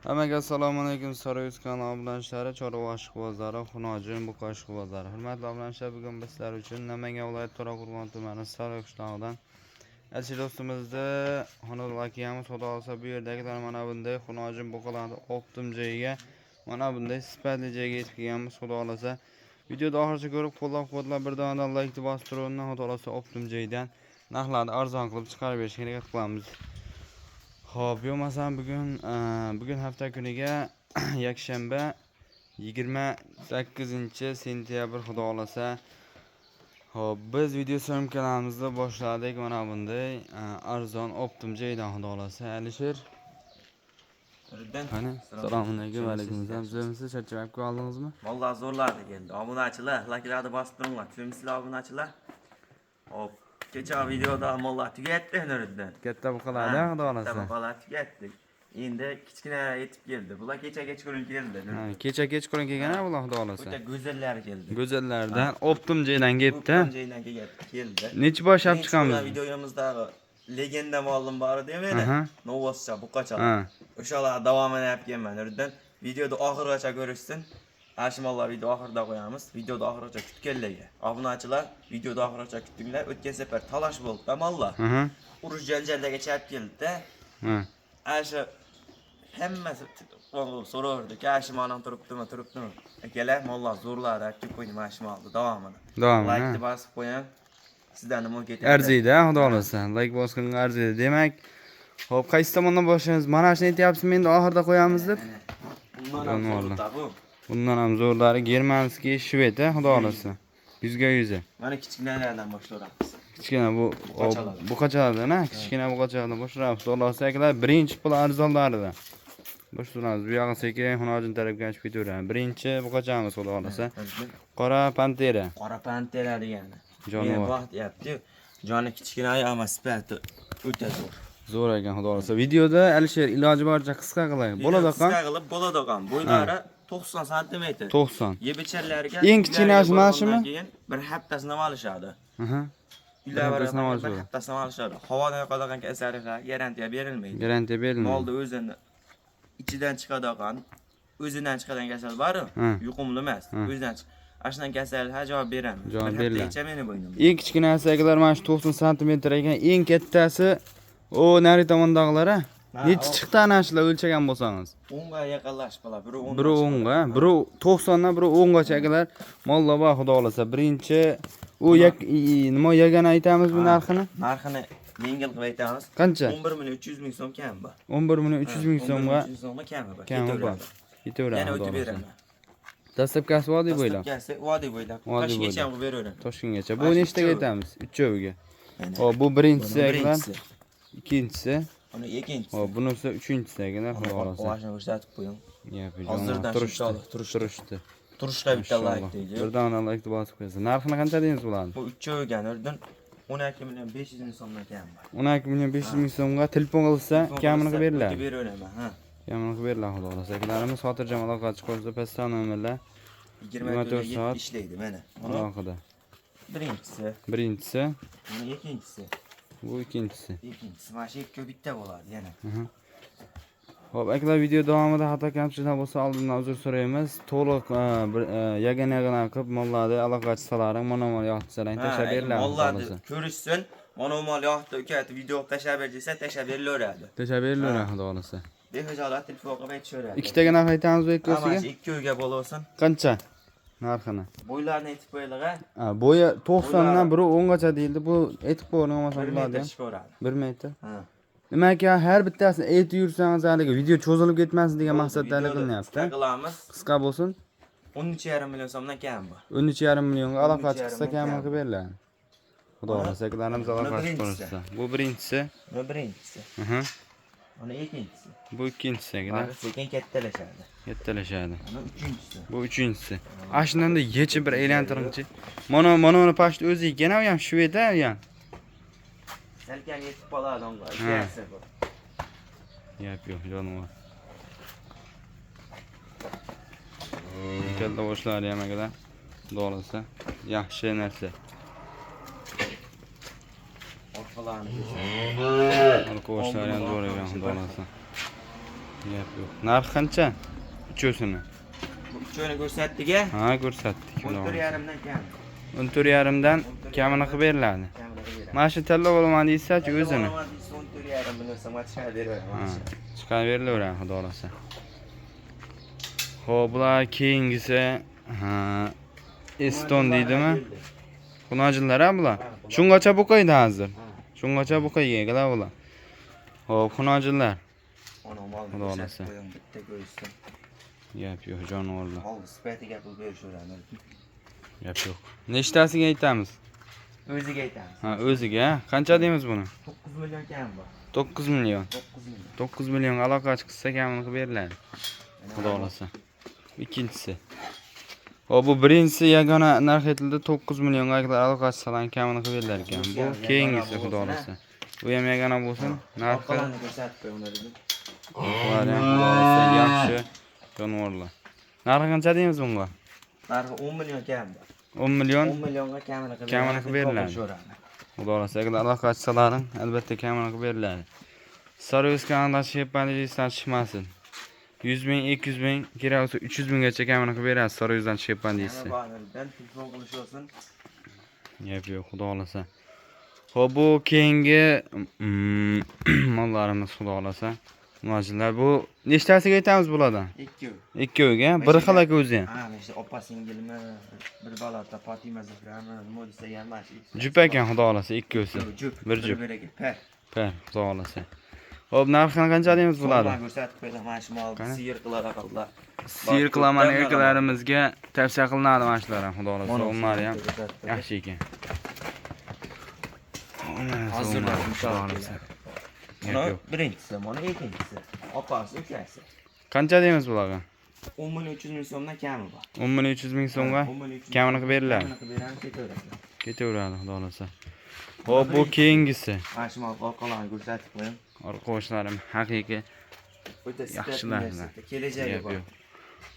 Hammaga assalomu alaykum. Saroyuz kanali obunachilari, Chorva ishqibozlari, Xunojin buqa ishqibozlari. Hurmatli obunachilar, bugun biz sizlar uchun Namangan viloyati To'raqo'rg'on tumani Saroy qishlog'idan aziz do'stimizni xonadon akamiz, xudo xohlasa, bu yerdagilar mana bunday Xunojin buqalarni оптом joyiga, mana bunday sifatli joyga yetib kelganmiz, xudo xohlasa. Videoda oxirigacha ko'rib, qo'llab-quvvatlab, bir donadan like bosib turib, xudo xohlasa, оптом joyidan narxlarni arzon qilib chiqarib berishga harakat qilamiz. Xo'p, bo'lmasam bugun hafta kuniga yakshanba, 28 sentyabr, xudo xohlasa. Xo'p, biz video съёмка larimizni boshladik mana bunday arzon оптом joydan, xudo xohlasa. Alisher, qani? Assalomu alaykum, va alaykum assalom. Tuzukmisiz? Charchamab qoldingizmi? Vallahi zorlardı geldi. Abunachilar, like'larni bosib turinglar. Tushunmisizlar, obunachilar? Hop, kecha videoda mollar tugatdi Nuriddin. Katta buqalardan, xudo xohlasa. Buqalar tugatdik. Endi kichkina yetib keldi. Bular kecha kechqurun keldi. Ha, kecha kechqurun kelgan bular, xudo xohlasa. O'ta go'zallari keldi. Go'zallardan оптом joydan kelibdi. Оптом joydan keldi. Necha bosh olib Birinchi chiqamiz? bo'lgan videomizdagi legenda molim bor edi meni. Novvoscha buqachalar. O'shalar davomini olib kelman. Nuriddin, videoda oxirigacha ko'rishsin. Ana shu mollar video oxirida qo'yamiz. Videoda oxirigacha kutganlarga. Obunachilar, videoda oxirigacha kutdinglar. O'tgan safar talash bo'ldi-da mollar. Urush janjallarga chap keldi-da. Ana shu hammasi telefon qilib so'raverdi. Ana shu molim turibdimi, turibdimi? Akalar, mollar zo'rlari olib kelib qo'ydim mana shu molni davomini. Davomini, Like'ni ha. bosib qo'ying. Sizdan nima ketadi? Arziydi, xudo xohlasa. Like bosganga arziydi. Demak, xo'p, qaysi tomondan boshlaymiz? Mana shuni aytyapsizmi, endi oxirida qo'yamiz deb? Bundan ham Jonivorlar. zo'rda bu. Bundan ham zo'rlari германский shved, xudo xohlasa. Yuzga yuzi. Mana kichkinalardan boshlaymiz. Kichkina bu Buqachalardan. Buqachalardan, ha, kichkina buqachalardan boshlaymiz. Xudo xohlasa, akalar, birinchi pul arzonlaridan. Boshlaymiz. Bu yog'i sekin Xunojin tarafga ochib ketaveramiz. Birinchi buqachamiz, xudo xohlasa. Qora pantera. Qora pantera degani. Jonivor. Meni vaqt deyapti. Joni kichkina, ammo sifati o'ta zo'r. Zo'r ekan, xudo xohlasa. Videoda, Alisher, iloji boricha qisqa qilaylik. Bo'ladi Qisqa qon. qilib bo'ladi qon. Bo'ylari 90 santimetr. 90. Yeb icharlariga Eng kichkinasi mana shumi? Keyin bir haftasini olishadi. Bir haftasini Bir olishadi. haftasini olishadi. Havodan yoqadigan kasalliklar garantiya berilmaydi. Garantiya berilmaydi. Molni o'zini ichidan chiqadigan, o'zidan chiqadigan kasal bor, yuqumli emas, o'zidan chiq. Ana shundan kasalliklar javob beraman. Javob Bir beriladi. haftagacha meni bo'ynimda. Eng kichkinasi, akalar, mana shu 90 santimetr ekan. Eng kattasi o nari tomondagilar, ha. Ha, Nechi chiqdi ana shular o'lchagan bo'lsangiz? 10 ga yaqinlashib qoladi. Biri 10. Biri 10 ga, biri 90 dan biri 10 gacha, akalar. Mollar bor, xudo xohlasa. Birinchi u yak nima yagana aytamiz bu narxini? Narxini yengil qilib aytamiz. Qancha? 11 million 300 ming so'm kam bor. 11 million 300 ming so'mga 300 so'mga kami bor. Kami bor. Ketaveradi. Ketaveradi. Yana Xudo o'tib xohlasa. beraman. Доставка si vodiy bo'ylab. Доставка si vodiy bo'ylab. Vodiy Toshkentgacha bo'ylab. qilib beraveradi. Toshkentgacha. Bu Mana shu nechtaga uchovi. aytamiz? Uchoviga. Mana. Hop, bu birinchisi, Buni akalar. birinchisi. Ikkinchisi. Uni ikkinchisi. Hop, bunisi uchinchisi, akalar, xudo xohlasa. Boshini ko'rsatib qo'ying. Gap yo'q. Hozirdan Turishdi. shunchalik turishdi. Turishdi. Turishda bitta like deydi. Bir dona like bosib qo'yasiz. Narxini qancha deymiz bularni? Bu uchoviga Nuriddin 12 million 500 ming so'mdan kam bor. 12 million 500 ming so'mga telefon qilsa, kamini qilib beriladi. O'tib beraveraman, ha. Kamini qilib beriladi, xudo xohlasa. Akalarimiz xotirjam aloqa chiqarsa, pastdan nomerlar 24 24 soat. ishlaydi mana. Buni alohida. birinchisi, Birinchisi, buni ikkinchisi. Bu ikkinchisi. Ikkinchisi mana shu ikkovi bitta bo'ladi yana. Xo'p, akalar, video davomida xato kamchiliklar bo'lsa, oldindan uzr so'raymiz. To'liq bir yagana yagana qilib mollarni aloqa chiqsalaring, monomol yoqsalaring tashlab beriladi, xudo Mollarni xohlasa. ko'rishsin, mana mol yoqdi, uka, video qilib tashlab ber desa, tashlab berilaveradi. Tashlab berilaveradi, xudo xohlasa. Bexijolat telefon qilib aytishaveradi. Ikkitaga narx aytamiz bu Ha, mana ikkosiga? shu ikkoviga bo'lsin. Qancha narxini? Bo'ylarini aytib qo'yaylik, ha. Ha, bo'yi 90 dan Bo'ylari- biri 10 gacha deyildi. Bu aytib qo'ying, bo'lmasa 1 bo'ladi. metr chiqaveradi. 1 metr. Ha. Demak, har bittasini aytib yursangiz, haligi video cho'zilib ketmasin degan maqsadda Videoni qilinyapti. qisqa qilamiz. Qisqa bo'lsin. 13,5 million so'mdan kam bor. 13,5 millionga aloqa 13,5 chiqsa, million kamini kam. qilib beriladi. Xudo xohlasa, akalarimiz Buni aloqa birinchisi. chiqsa. Bu birinchisi. Bu birinchisi. Uni ikkinchisi. Bu ikkinchisi, akalar. Mana sekin kattalashadi. Kattalashadi. Mana uchinchisi. Bu uchinchisi. Ana shundan yechib bir aylantiringchi. Mana uni pashti o'zi ekan, u ham shved, u ham. Salkam yetib qoladi unga. Ha. Ikkalasi bu. Gap yo'q, jonivor. Katta boshlari ham, akalar. Xudo xohlasa, yaxshi narsa. Orqalarini ko'rsat. Orqa boshlari ham zo'r ekan, xudo xohlasa. Gap yo'q. Narxi qancha? Uchovsini. Bu uchovini ko'rsatdik-a? Ha, ko'rsatdik. 14,5 dan kam. 14,5 dan kamini qilib beriladi. Kamini qilib beramiz. Mana shu tanlab olaman deysachi o'zini. 14,5 million so'mga chiqarib beraman. Ha, chiqarib berilaveradi, xudo xohlasa. Xo'p, bular keyingisi, ha, Eston deydimi? Xunojinlar ha bular. Shungacha buqaydi hozir. Shungacha buqayga bular. Xo'p, xunojinlar. Ona molni Xudo ko'rsatib xohlasa. qo'ying, bitta ko'rishsin. Gap yo'q, jonivorlar. Mol sifatiga pul berishaveradi. Gap yo'q. Nechtasiga aytamiz? O'ziga aytamiz. Ha, o'ziga, ha? Qancha deymiz buni? 9 million kam bor. 9 million. 9 million. 9 million aloqa chiqsa kamini qilib beriladi. Xudo xohlasa. Ikkinchisi. Hop, bu birinchisi yagona narx aytildi 9 millionga agar aloqa chiqsalar kamini qilib berilar ekan. Bu keyingisi, xudo xohlasa. Bu ham yagona bo'lsin. Narxi Orqalarni ko'rsatib qo'y uni dedim. bular ham xudo xohlasa yaxshi jonivorlar. Narxi qancha deymiz bunga? Narxi 10 million kam bor. 10 million. 10 millionga kamini qilib Kamini qilib beriladi. Xudo xohlasa agar aloqa chiqsalaring albatta kamini qilib beriladi. Sarvis kanalida chiqyapman chiqmasin. 100 ming, 200 ming, kerak bo'lsa 300 minggacha kamini qilib berasiz Sarvisdan chiqyapman deysiz. Bor, telefon qilish olsin. Gap yo'q, xudo xohlasa. Xo'p, bu keyingi mollarimiz, xudo xohlasa. Muhojirlar bu nechtasiga aytamiz bulardan? Ikki. Ikkoviga, bir xil aka o'zi ham. Ha, mana shu opa singilmi, bir balota Fatima Zuhrami, nima desa ham mana shu. Jup ekan, xudo xohlasa, ikkovsi. Jup. Bir jup. Bir-biriga par. Par, xudo xohlasa. Xo'p, narxini qancha deymiz bulardan? Bularni ko'rsatib qo'ydim, mana shu mol Qani? siyir qilar aqllar. Siyir qilaman erkaklarimizga tavsiya qilinadi mana shular ham, xudo xohlasa. Onlari ham yaxshi ekan. Hozirlar Xudo xohlasa. Gap Mana yo'q. birinchisi, mana ikkinchisi. Opasi, ukasi. Qancha deymiz bularga? 10 million 300 ming so'mdan kami bor. 10 million 300 ming so'mga 10 million 300 kamini qilib beriladi. Kamini qilib beramiz, ketaveradi. Ketaveradi, xudo xohlasa. Xo'p, bu keyingisi. Mana shu mol orqalarini ko'rsatib qo'ying. Orqa qoshlarim haqiqiy O'ta sifatli Yaxshilar. narsa, kelajagi gap bor. yo'q.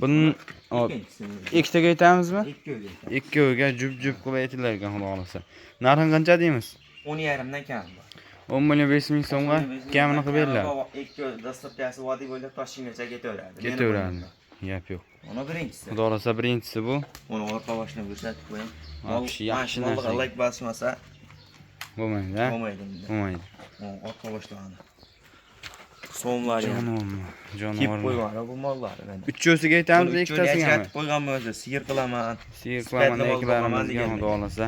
Buni hop, Ikkinchisi. ikkitaga aytamizmi? Ikkoviga. Ikkoviga jup-jup qilib aytilar ekan, xudo xohlasa. Narxini qancha deymiz? 10,5 dan kam bor. 10 million 5 ming so'mga kamini qilib beriladi. Ikki dastlabkasi vodiy bo'ylab Toshkentgacha ketaveradi. Ketaveradi. Gap yo'q. Mana birinchisi. Xudo xohlasa birinchisi bu. Uni orqa boshini ko'rsatib qo'ying. Вообще yaxshi narsa. Molga like bosmasa Bo'lmaydi, ha? bo'lmaydi endi. Bo'lmaydi. Mana orqa boshlarini. So'mlari ham Jonivormi? kiyib Jonivormi? qo'ygan bu mollar mana. Uchovsiga aytamiz, Buni uchovini ikkitasигami? ajratib qo'yganman o'zi, sigir qilaman. Siyir Sifatli qilaman mol qilaman erkaklarimizga, deganday. xudo xohlasa.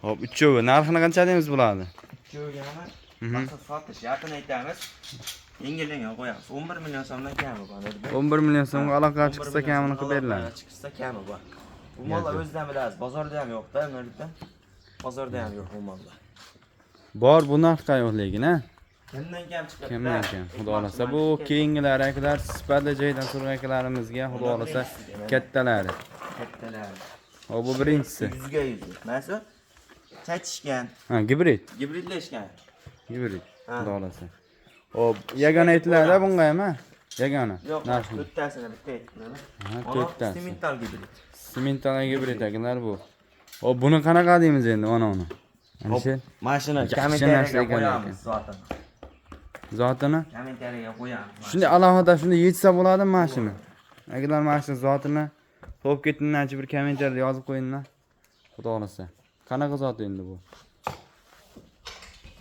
Xo'p, uchovi narxini qancha deymiz bularni? Uchovigami? Mhm. Maqsad sotish, yaqin aytamiz. Yengillangan qo'yamiz. 11 million so'mdan kami bor. 11 million so'mga aloqa 11 chiqsa million kamini so'mga qilib beriladi. aloqa Chiqsa kami bor. Bu mollar o'zidan bilasiz, bozorda ham yo'q-da, Nuriddin. Bozorda ham yo'q bu mollar. Bor bu narxga yo'q lekin, ha? Kimdan kam chiqadi? Kimdan kam? Xudo xohlasa bu keyingilar akalar sifatli joydan so'ragan akalarimizga xudo xohlasa kattalari. Kattalar. Hop, bu birinchisi. Yuzga yuz. Mana shu chachishgan, Ha, gibrid. gibridlashgan. Gibrid. Ha. Xudo xohlasa. Hop, yagona aytiladi bunga ham, ha? Yagona. Yo'q, Narxi. to'rttasini bitta aytib. Ha, to'rttasi. Simental gibrid. Simental gibrid akalar bu. Hop, buni qanaqa deymiz endi mana uni? Alisher, Mana shuni Yaxshi narsa kommentariyaga ekan qo'yamiz zotini. zotini Kommentariyaga qo'yamiz. shunday alohida shunday yechsa bo'ladimi mana shuni? Akalar mana shu zotini topib ketdimdanchi bir kommentariyada yozib qo'yinglar. Xudo xohlasa. Qanaqa zot endi bu?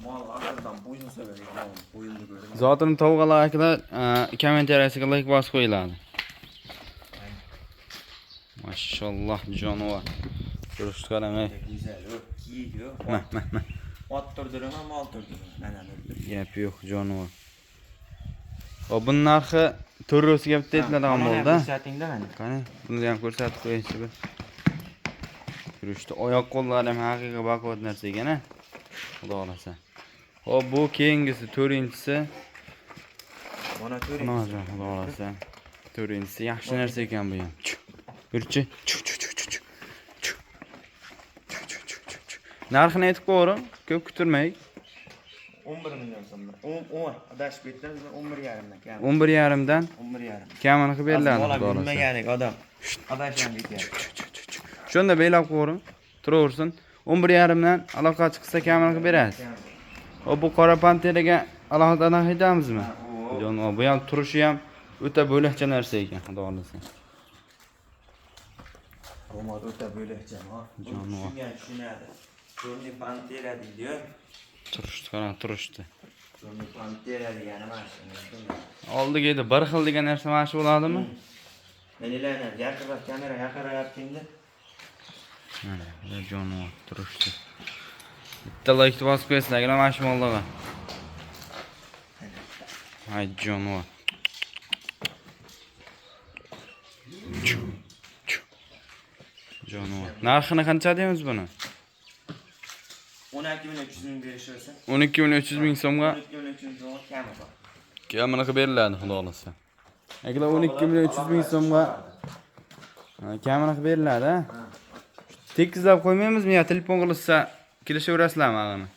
Mol oxiridan bo'yni so'raydi, mol bo'yinni ko'ring. Zotini topganlar akalar kommentariyasiga like bosib qo'yiladi. Mashalloh jonivor. Ko'rishni qarang ey. Go'zal, yo'q, kiyik yo'q. Mah, mah, mah. Ot turdirimi, mol turdirimi? Mana Nuriddin. Gap yo'q, jonivor. Hop, buni narxi to'rtosiga bitta aytiladigan bo'ldi. Ko'rsatingda mana. Qani, buni ham ko'rsatib qo'yingchi bir. Yurishdi. Oyoq qo'llari ham haqiqiy baquvvat narsa ekan, ha. Xudo xohlasa. Hop, bu keyingisi, to'rtinchisi. Mana to'ring. Xudojon, xudo xohlasa. To'rtinchisi yaxshi narsa ekan bu ham. Chu. Yurchi. Chu chu chu chu chu. Chu. Chu chu chu chu chu. Narxini aytib qo'yavering, ko'p kutirmaylik. 11 million so'mdan. 10 10 adashib ketdim, 11,5 dan kam. 11,5 dan 11,5. kamini qilib beriladi, Bola xudo xohlasa. bilmaganik odam. Adashgan ketyapti. Chu chu chu chu. Shunda belab qo'yavering, turaversin. 11,5 dan aloqa chiqsa kamini qilib berasiz. Hop, bu qora panteraga alohida narx aytamizmi? Jonivor. Bu ham turishi ham o'ta bo'lakcha narsa ekan, xudo xohlasa. Ro'mol o'ta bo'lakcha, ha. Jonivor. Tushungan tushunadi. Чёрный пантера deydi. Turishdi, qarang, turishdi. Чёрный пантера degani mana shu. Oldiga edi bir xil degan narsa mana shu bo'ladimi? Menilarni yaqinroq kamera yaqinroq keldi. Mana, bu jonivor turishdi. Bitta like bosib qo'yasizlar, agar mana shu mollarga. Ay jonivor. Chu, chu. Jonivor. Narxini qancha deymiz buni? 12 million 300 ming berishaversa. 12 million 300 ming so'mga 12 million 300 ming so'mga kami bor. Kamini qilib beriladi, xudo xohlasa. Agar 12 million 300 ming so'mga kamini qilib beriladi, ha? Tekizlab qo'ymaymizmi yo telefon qilishsa kelishaverasizlarmi ag'ini?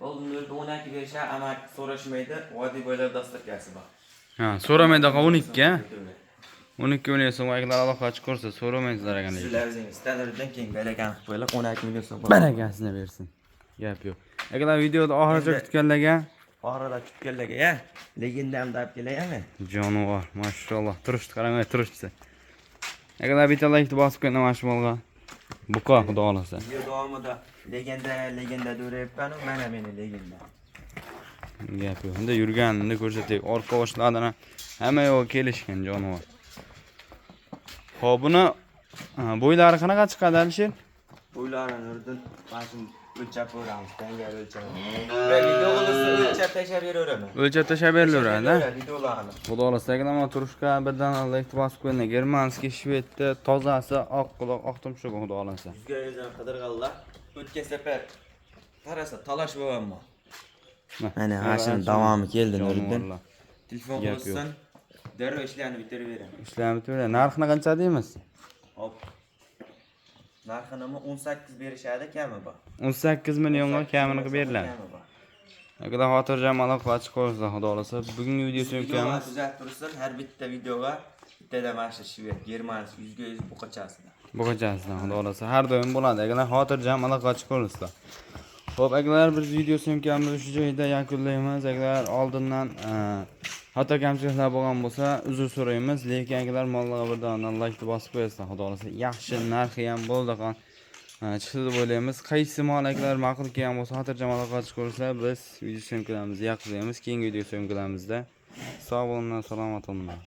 Oldin o'ldi 12 berisha, ama so'rashmaydi. Vodiy bo'ylab dasturkasi bor. Ha, so'ramaydi 12, ha? 12 million so'm agar aloqa ko'rsa so'ramaysizlar ekan lekin. Sizlar o'zingiz tanirdan keyin barakani qilib qo'yinglar 12 million so'm. Barakasini bersin. Gap yo'q. Agar videoni oxirigacha kutganlarga Oxirida kutganlarga ya, legendamni olib kelaymi? Jonivor, mashalloh, turishdi, qaramay turishdi. Agar bitta like bosib qo'ying mana shu molga. Buqa, xudo xohlasa. Video davomida legenda legenda deyaveribman, mana meni legenda. Gap yo'q. Unda yurganini ko'rsataylik. Orqa boshlarini hamma yo'q kelishgan jonivor. Xo'p, buni bo'ylari qanaqa chiqadi, Alisher? Bo'ylarini Nuriddin mana shuni o'lchab ko'ramiz, dangal o'lchab. Video qilsa o'lchab tashlab beraveraman. O'lchab tashlab berilaveradi, ha? Videolarni. Xudo xohlasa, agar mana turishga birdan like bosib qo'yinglar. Germanskiy shvedda tozasi, oq quloq, oq tumshuq, xudo xohlasa. Yuzga yuzdan qidirganlar o'tgan safar qarasa talash bo'lyapman. Mana mana shuni davomi keldi Nuriddin. Jonivorlar. Telefon Gap yo'q. qilsin, darrov ishlarni bitirib beraman. Ishlarni bitirib, narxini qancha deymiz? Hop. Narxini 18 berishadi, kami bor. 18 millionga kamini qilib beriladi. Kami bor. Agar xotirjam aloqa chiqib qo'ysa, xudo xohlasa, bugungi video Videolar syomkamiz kuzatib tursin, har bitta videoga bittada mana shu shved, germaniya 100% buqachasida. Buqachasidan, xudo xohlasa, har doim bo'ladi. Agar xotirjam aloqa chiqib qo'ysa. Xo'p, agar biz video syomkamizni shu joyda yakunlaymiz. Agar oldindan xato kamchiliklar bo'lgan bo'lsa, uzr so'raymiz. Lekin agar mollarga bir dona like bosib qo'yasizlar, xudo xohlasa, yaxshi narxi ham bo'ldi, chiqdi deb o'ylaymiz. Qaysi mol agar ma'qul kelgan bo'lsa, xotirjam aloqa chiqib qo'ysa, biz video syomkalarimizni yakunlaymiz. Keyingi video syomkalarimizda sog' bo'linglar, salomat bo'linglar.